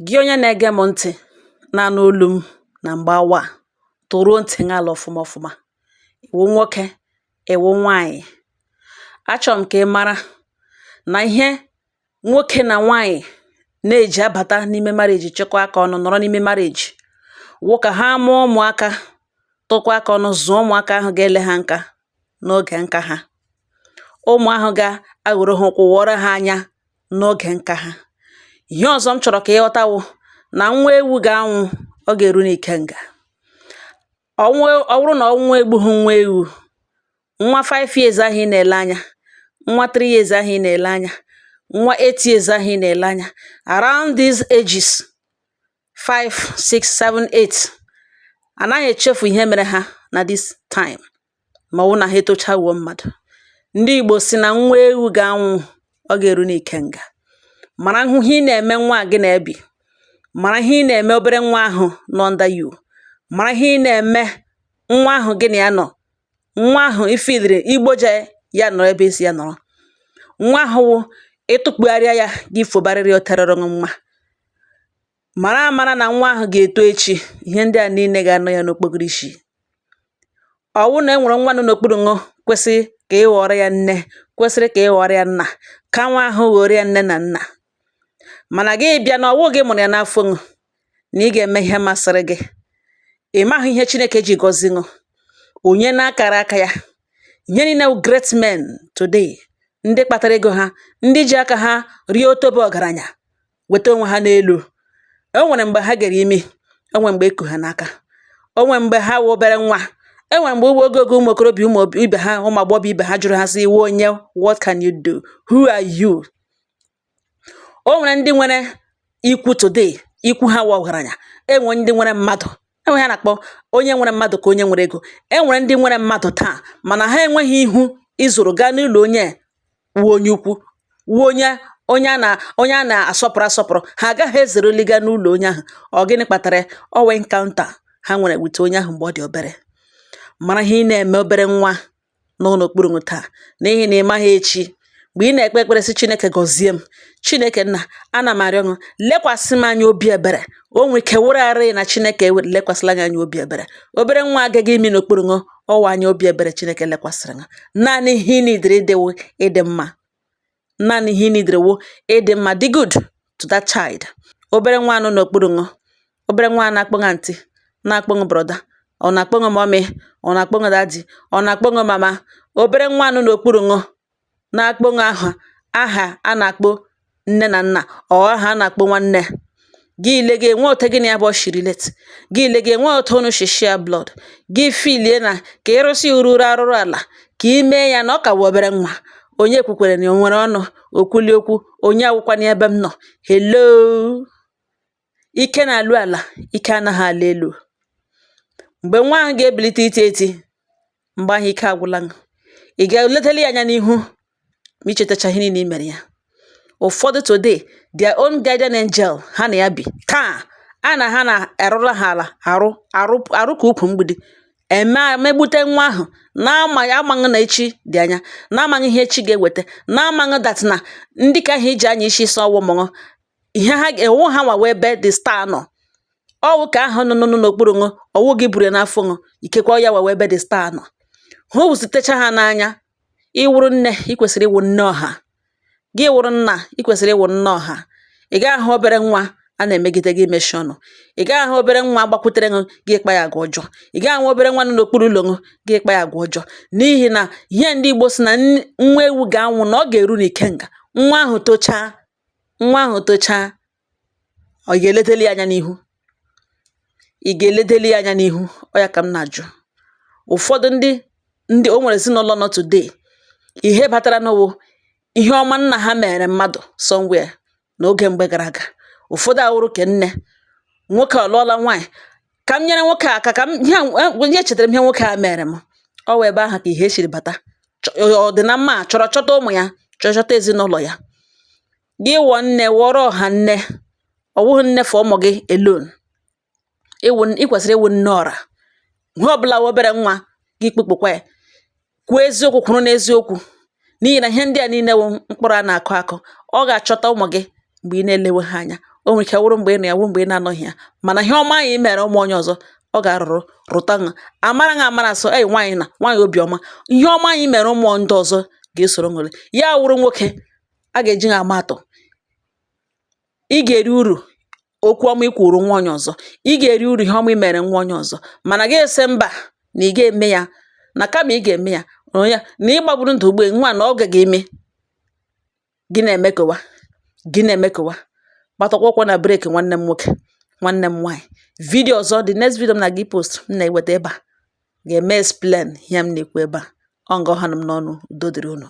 Gị onye na-ege m ntị na-anụ olu m na mgbe awa a, tụruo ntị gị ala ọfụma ọfụma. Ị wụ nwoke, ị wụ nwaanyị. Achọrọ m ka ị mara na ihe nwoke na nwaanyị na-eji abata n'ime marriage, chịkọọ aka ọnụ nọrọ n'ime marriage, wụ ka ha mụọ ụmụaka, tụkọọ aka ọnụ zụọ ụmụaka ahụ ga-ele ha nka n'oge nka ha. Ụmụ ahụ ga-aghọrọ ha ụkwụ, wọrọ ha anya n'oge nka ha. Ihe ọzọ m chọrọ ka ị ghọta wụ na nwa ewu ga-anwụ, ọ ga-eru n'ikenga. Ọnwụ, ọ bụrụ na ọnwụ egbughị nwa ewu, nwa 5 years ahụ ị na-ele anya, nwa 3 years ahụ ị na-ele anya, nwa 8 years ahụ ị na-ele anya, around these ages 5, 6, 7, 8, anaghị echefu ihe mere ha na this time, ma ọ wụ na ha etochawuo mmadụ. Ndị Igbo sị na nwa ewu ga-anwụ, ọ ga-eru n'ikenga. Mara hụ ihe ị na-eme nwa a gị na-ebi. Mara ihe ị na-eme obere nwa ahụ nọ under you. Mara ihe ị na-eme nwa ahụ gị na ya nọ. Nwa ahụ ifiliri igboje ya nọrọ ebe isi ya nọrọ. Nwa ahụ wụ ịtụkpugharịa ya gị fobarịrị oterọrọ nwa. Mara amara na nwa ahụ ga-eto echi, ihe ndị a niile ga-anọ ya n'okpokoro ishi. Ọ wụ na e nwere nwa nọ n'okpuru ṅụ kwesị ka ị ghọrọ ya nne, kwesịrị ka ị ghọrọ ya nna, ka nwa ahụ ghọrọ ya nne na nna. Mana gị bịa na ọwụ gị mụrụ ya n'afọ ṅụ, na ị ga-eme ihe masịrị gị. Ị maghị ihe Chineke ji gọzie ṅụ. Onye na-akara aka ya. Ihe niile wụ great men today, ndị kpatara ego ha, ndị ji aka ha rie otobo ọgaranya, weta onwe ha n'elu. O nwere mgbe ha gere imi, o nwere mgbe eku ha n'aka. O nwere mgbe ha wụ obere nwa. E nwere mgbe oge oge ụmụ okorobịa, ụmụ ibe ha, ụmụ agbọghọ ibe ha jụrụ ha sị, "Iwu onye? What can you do? Who are you?" O nwere ndị nwere ikwu today, ikwu ha wụ ọgaranya. E nwere ndị nwere mmadụ. E nwere ihe a na-akpọ onye nwere mmadụ ka onye nwere ego. E nwere ndị nwere mmadụ taa, mana ha enweghị ihu izuru gaa n'ụlọ onye wụ onye ukwu, wụ onye a na-asọpụrụ asọpụrụ. Ha agaghị ezereli gaa n'ụlọ onye ahụ. Ọ gịnị kpatara ya? Ọ wụ encounter ha nwere with onye ahụ mgbe ọ dị obere. Mara ihe ị na-eme obere nwa nọ n'okpuru ṅụ taa, n'ihi na ị maghị echi. Mgbe ị na-ekpe ekpere sị, "Chineke gọzie m, Chineke nna, ana m arịọ ṅụ, lekwasị m anya obi ebere." O nwere ike wụrarị na Chineke lekwasịla gị anya obi ebere. Obere nwa agaghị imi n'okpuru ṅụ, ọ wụ anya obi ebere Chineke lekwasịrị ṅụ. Naanị ihe ị nidiri ịdị wụ ịdị mma. Naanị ihe ị nidiri wụ ịdị mma, dị good to that child. Obere nwa nọ n'okpuru ṅụ, obere nwa na-akpọ ṅụ aunty, na-akpọ ṅụ brother, ọ na-akpọ ṅụ mummy, ọ na-akpọ ṅụ daddy, ọ na-akpọ ṅụ mama. Obere nwa nọ n'okpuru ṅụ na-akpọ ṅụ aha aha a na-akpọ nne na nna, ọ aha a na-akpọ nwanne. Gị lee gị enwe otu gị na ya bụ shi relate. Gị lee gị enwe otu unu shi share blood. Gị feelie na ka ịrụsị ururu arụrụ ala, ka ị mee ya na ọ ka wụ obere nwa. Onye kwukwere na o nwere ọnụ, o kwulie okwu, onye awụkwana ebe m nọ. Hello! Ike na-alụ ala, ike anaghị ala elu. Mgbe nwa ahụ ga-ebilite iti eti, mgbe ahụ ike agwụla ṅụ. Ị ga-eletali ya anya n'ihu ma ichetacha ihe niile i mere ya. Ụfọdụ today, their own guardian angel ha na ya bi taa, a na ha na-arụrụ ha ala arụ arụ arụ ka ukwu mgbidi eme megbute nwa ahụ na-amaghị amaghị na echi dị anya, na-amaghị ihe echi ga-eweta, na-amaghị that na ndị ka ahụ iji anya isi sọ ọwụ mụṅụ ihe ha ewu ha nwa wee ebe the star nọ. Ọwụ ka ahụ nọ nọ n'okpuru ṅụ, ọwụ gị buru ya n'afọ ṅụ, ikekwe ọ ya wa ebe the star nọ. Hụ wụsitecha ha n'anya. Ị wụrụ nne, ị kwesịrị ịwụ nne ọha. Gị wụrụ nna, ị kwesịrị ịwụ nne ọha. Ị gaghị ahụ obere nwa a na-emegide gị mechie ọnụ. Ị gaghị ahụ obere nwa gbakwutere ṅụ gị kpa ya agwa ọjọọ. Ị gaghị ahụ obere nwa nọ n'okpuru ụlọ ṅụ gị kpa ya agwa ọjọọ. N'ihi na ihe ndị Igbo sị na nwa ewu ga-anwụ, na ọ ga-eru n'ikenga. Nwa ahụ tochaa, nwa ahụ tochaa, ọ ga-eleteli ya anya n'ihu? Ị ga-eledeli ya anya n'ihu? Ọ ya ka m na-ajụ. Ụfọdụ ndị o nwere ezinụlọ nọ today, ihe batara n'wụ ihe ọma nna ha mere mmadụ somewhere n'oge mgbe gara aga. Ụfọdụ awụrụ ke nne nwoke ọ lụọla nwaanyị, ka m nyere nwoke a aka, ka m ihe a ihe chetara m ihe nwoke a mere m. Ọ wụ ebe ahụ ka ihe siri bata. Ọ dị na mma chọrọ chọta ụmụ ya, chọrọ chọta ezinụlọ ya. Gị wụọ nne, wụọrọ ọha nne. Ọ wụghị nne for ụmụ gị alone. Ịwụ, ị kwesịrị ịwụ nne ọra. Ihe ọbụla wụ obere nwa gị kpụkpụkwa ya. Kwuo eziokwu, kwụrụ n'eziokwu. N'ihi na ihe ndị a niile wụ mkpụrụ a na-akụ akụ. Ọ ga-achọta ụmụ gị mgbe ị na-elewe ha anya. O nwere ike wụrụ mgbe ị nọ ya, wụ mgbe ị na-anọghị ya, mana ihe ọma ahụ i mere ụmụ onye ọzọ, ọ ga-arụrụ rụta ṅụ amara ṅụ amara sọ ei nwaanyị na nwaanyị obiọma. Ihe ọma ahụ i mere ụmụ ndị ọzọ ga-esoro ṅụrị ya. Wụrụ nwoke a ga-eji ha ama atụ, ị ga-eri uru okwu ọma i kwuru nwa onye ọzọ, ị ga-eri uru ihe ọma i mere nwa onye ọzọ. Mana gị sị mba, na ị ga-eme ya, na kama ị ga-eme ya onye na ị gbagburu ndụ ugbu nwa na ọ gaghị eme gị na-emekowa gị na-emekowa. Gbatakwa ụkwụ na brake, nwanne m nwoke, nwanne m nwaanyị. Video ọzọ, the next video m na gị post m na-eweta ebe a, ga-eme explain ihe m na-ekwu ebe a. Ọ nga ọha m n'ọnụ. Udo dịrị unu.